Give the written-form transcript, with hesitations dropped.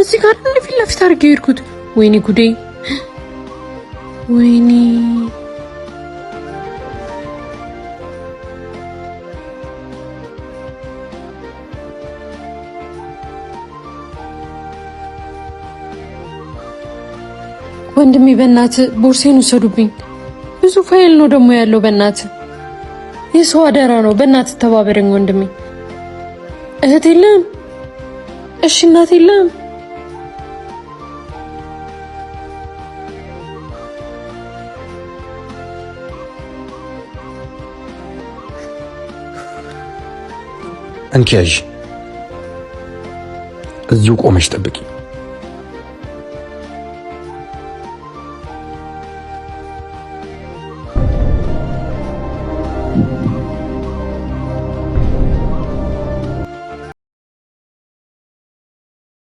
እዚህ ጋር ፊት ለፊት አድርጌ ሄድኩት። ወይኔ ጉዴ! ወይኔ። ወንድሜ በእናት ቦርሴን ውሰዱብኝ። ብዙ ፋይል ነው ደግሞ ያለው። በእናት የሰው አደራ ነው። በእናት ተባበረኝ ወንድሜ። እህት የለም? እሺ እናት የለም? እንኪያዥ እዚሁ ቆመሽ ጠብቂ።